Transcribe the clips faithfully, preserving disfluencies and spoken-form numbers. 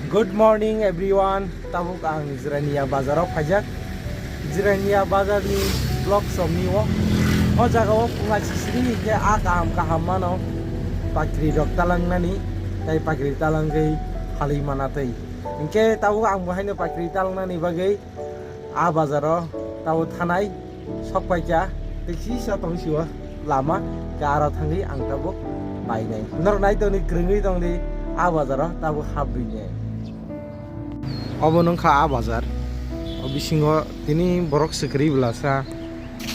Good morning everyone. Tabuk ang Jirania bazar o phaijak. Jirania bazar ni vlog somni o. O jaga o phunga sisiri hinkhe a kaham kaham mano. Pakri rok talangnani, tai pakri talangwi phalwi mana tei. Hinkhe tabuk ang bo haino pakri talangnani bagwi a bazar o tabuk thanai. Sok paikha, tei kisa tong sio lama, khe aro thangwi ang tabuk painai. Norok nai tongdi, kwrwngwi tongdi, a bazaro tabuk habwinai. Obo nungkha a bazar. O bisingo tini borok swkri bwlasa.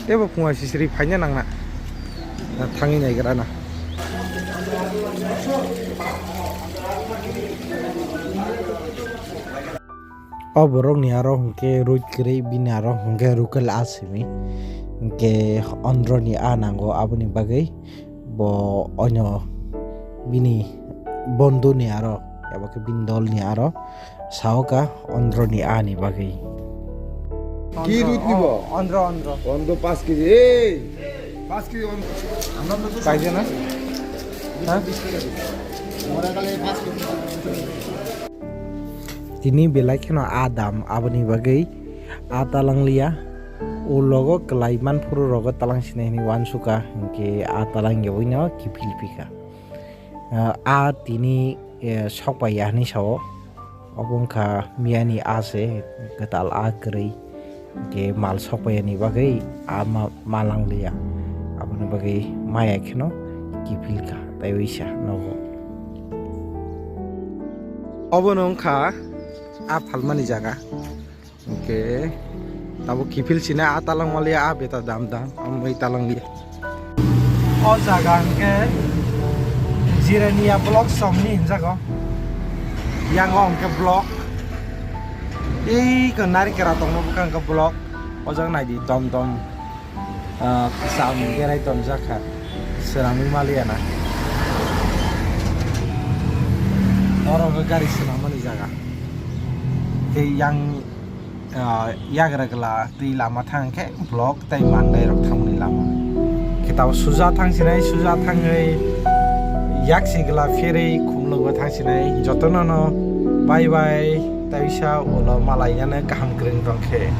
Tebo phunga sisiri phaina nangna. Na thangwi naigra na. O borok ni aro hwnkhe roi kwrwi, bini aro hwnkhe rukel a simi. Hwnkhe ondro ni a nango, aboni bagwi bo oino bini bondhu ni aro, abo khe bini dol ni aro sao ka ondro ni a ni bagwi. Ki rut ni bo? Ondro, ondro. Ondro paanch kg. Ei! Paanch kg ondro. Paijana? Ha? Tini belai kheno a dam, aboni bagwi a talang liya. O logo kwlai manphuru rogo talang sinai hwnwi uansukha, hinkhe a talang yogwino kiphil phikha. Ah, a tini, eh, sok pai ya hwnwi sao. Obo wngkha miyani a se, kwtal a kwrwi. Hinkhe mal sok pai yani bagwi a ma-, ma lang liya. Aboni bagwi maya kheno kiphil kha, tei uisa nogo. Obono wngkha a phalmani jaga. Hinkhe tabuk kiphil sina a talang maliya, a beta dam dam, amwi talang liya. O jaga hinkhe Jirania block somni hinjago. Yango hinkhe block. Ei ko narikera tongma bwkha hinkhe block. O jaga naidi dom dom. Ah, kwcham berai tonjak kha, swnamwi maliya na. Oro hwnkhe gari swnamani jaga. Tei yang, ah, yagra gla twi lama thang khe block tei mandai rok thangmani lama. Khe tabo suja thang sinai, suja thangwi yaksi gla pherwi khumlokbo thang sinai. Jotono no bye bye, taisa ulo malai yano kaham kwrwng tong khe.